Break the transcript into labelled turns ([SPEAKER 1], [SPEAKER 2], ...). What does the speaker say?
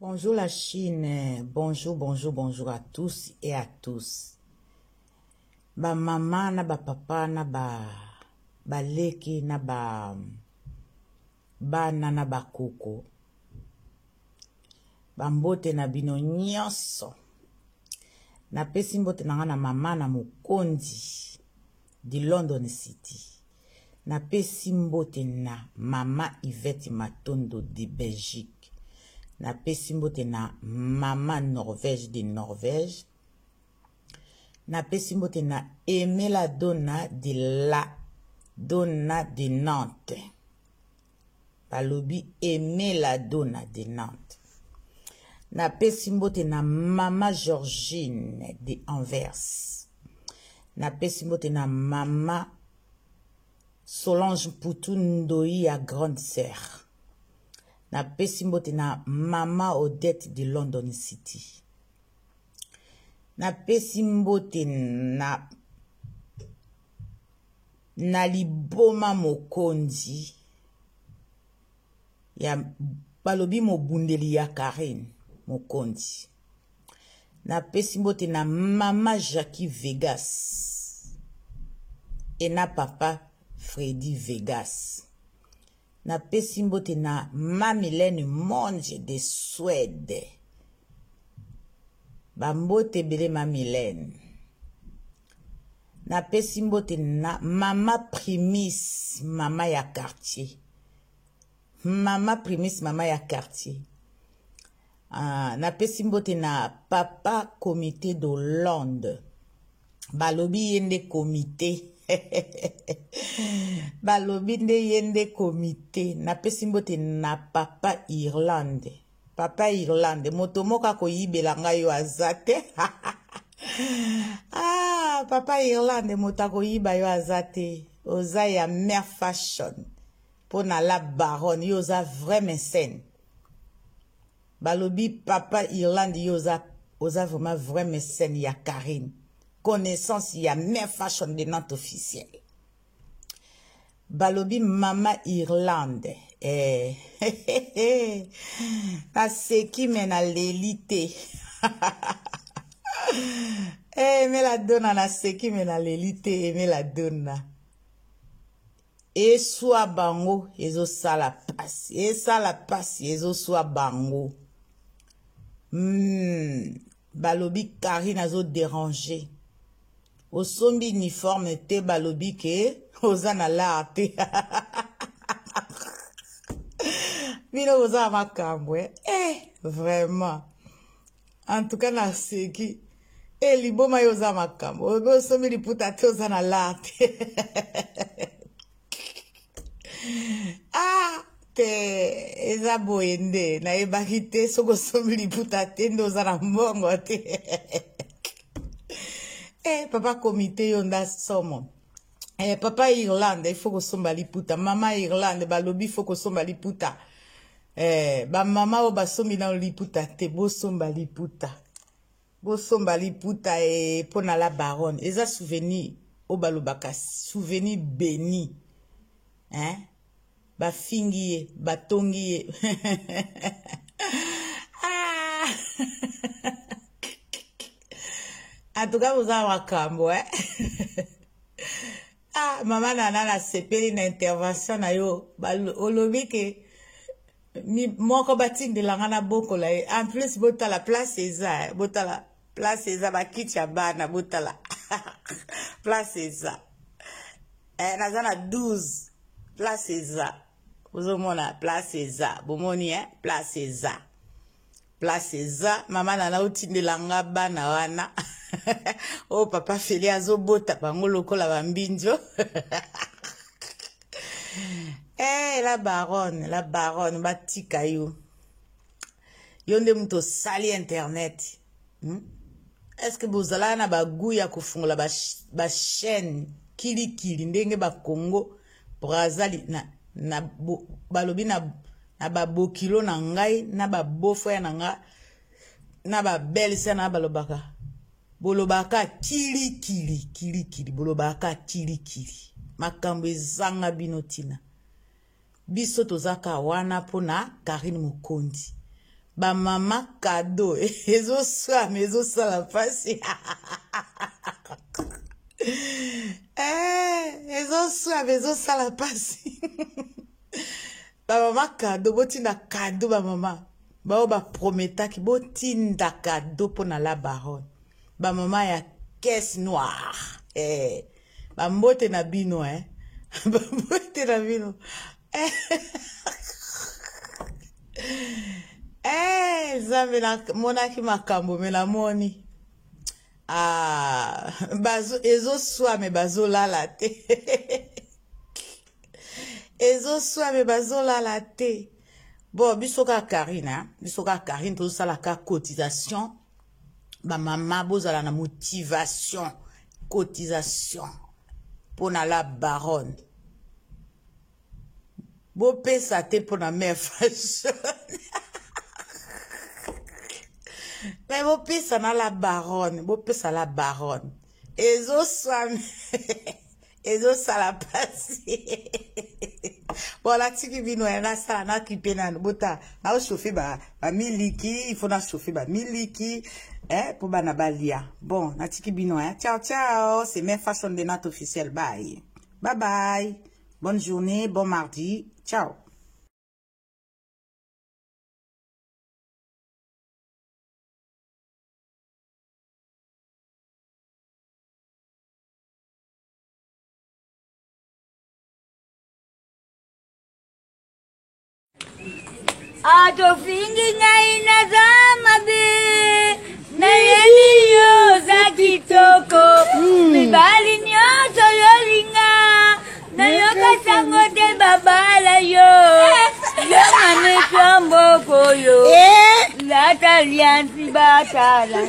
[SPEAKER 1] Bonjour la Chine, bonjour, bonjour, bonjour à tous et à tous. Ba mama na ba papa na ba baleki na ba bana na ba koko. Ba mbote na bino nyonso. Napesi mbote na nga na mama na mokonzi di London City. Napesi mbote na mama Yvette Matondo de Belgique. Napesi mbote na mama Norvège de Norvège. Napesi mbote na Emela Donna de la Donna de Nantes. Balobi Emela Donna de Nantes. Napesi mbote na mama Georgine de Anvers. Napesi mbote na mama Solange Mputu Ndoyi ya grande sœur. Napesi mbote na mama Odette de London City. Napesi mbote na na liboma mokonzi ya balobi mobundeli ya Carine mokonzi. Napesi mbote na mama Jackie Vegas e na papa Freddy Vegas. Napesi mbote na ma Milene Monge de Suède. Bambote ebele ma Milene. Napesi mbote na mama Primis, mama ya quartier. Mama Primis, mama ya quartier. Ah, napesi mbote na papa comité d'Hollande. Balobi ye nde comité. Balobi nde ye nde comité. Napesi mbote na papa Irlande. Papa Irlande, moto moko akoyibela ngai yo aza te. Ah, papa Irlande, moto akoyiba yo aza te. Oza ya mère fashion. Mpo na la baronne, yo oza vrai mécène. Balobi papa Irlande yo oza oza vraiment vrai mécène ya Carine. Connaissance ya mère fashion de Nantes officiel. Balobi mama Irlande eh. Naseki me naleli te. Eh, mela dona naseki me naleli te, mela dona. Eswa bango ezosala pasi, esala pasi ezoswa bango. Balobi Carine azo déranger. Osombi uniforme te balobi ke oza na lar te. Bino boza na makambo eh? Eh, vraiment. En tout cas naseki. Eh, liboma yo oza makambo. Obe osombi liputa te oza na lar te. Ah, te eza boye nde nayebaki te soki osombi liputa te nde oza na mbongo te. Eh, papa comité yo nda somo. Eh, papa Irlande, il faut kosomba liputa. Mama Irlande, balobi il faut kosomba liputa. Eh, ba mama oyo basombi na liputa te, bosomba liputa. Bosomba liputa e pona la baronne. Eza souvenir oyo balobaka souvenir béni. Hein? Bafingi ye, batongi ye. Ah! En tout cas, boza makambo, eh? Ah, mama Nana nasepeli na intervention na yo. Olobi ke moko batindela nga na bokola ye. En plus botala place eza, botala place eza bakiti ya bana botala. Place eza. Eh, naza na 12 place eza. Ozomona place eza. Bomoni eh, place eza. Place eza mama Nana otindela nga bana wana. Oh papa Feli azobota bango lokola bambinjo. Eh la baronne batika yo. Yo nde moto osali internet. Est-ce que bozalaka na bagu ya kofungola ba chaîne kilikili ndenge ba Congo Brazali na balobi na babokilo na ngai na babofrère na nga na babelle-sœur na balobaka bolobaka kilikili kilikili bolobaka kilikili makambo ezanga bino tina. Biso tozaka wana mpona Carine Mokonzi. Ba mama cadeau ezoswa mais ezosala mpasi. Eh, ezoswa mais ezosala mpasi. Ba mama cadeau, botinda cadeau ba mama. Bao ba prometaki botinda cadeau mpo na la baronne. Ba mama ya caisse noire. Eh, ba mbote na bino eh. Ba mbote na bino. Eh. Eh, Nzambe namonaki makambo me namoni. Ah, bazo ezoswa me bazolala te. Ezoswa me bazolala te. Bon, biso kaka Karine, hein? Biso kaka Karine tozosala ka cotisation. Ba mama bozala na motivation, cotisation pona la baronne. Bopesa te pona mère fashion. Mais bopesa na la baronne, bopesa la baronne. Ezoswa ezosala pasi. Bon, natiki bino ya nasala nakipe nanu bota naochauffe ba bamiliki, il faut nachauffe bamiliki eh, po bana balia. Bon, natiki bino eh. Ciao ciao, c'est mère fashion de Nat officiel. Bye. Bye bye. Bonne journée, bon mardi. Ciao.
[SPEAKER 2] Atofingi ngai naza mabe, nayebi yo oza kitoko, mibali nyonso yolinga, nayoka sango te babala yo, yo mameswa mboko yo, lata liansi batala.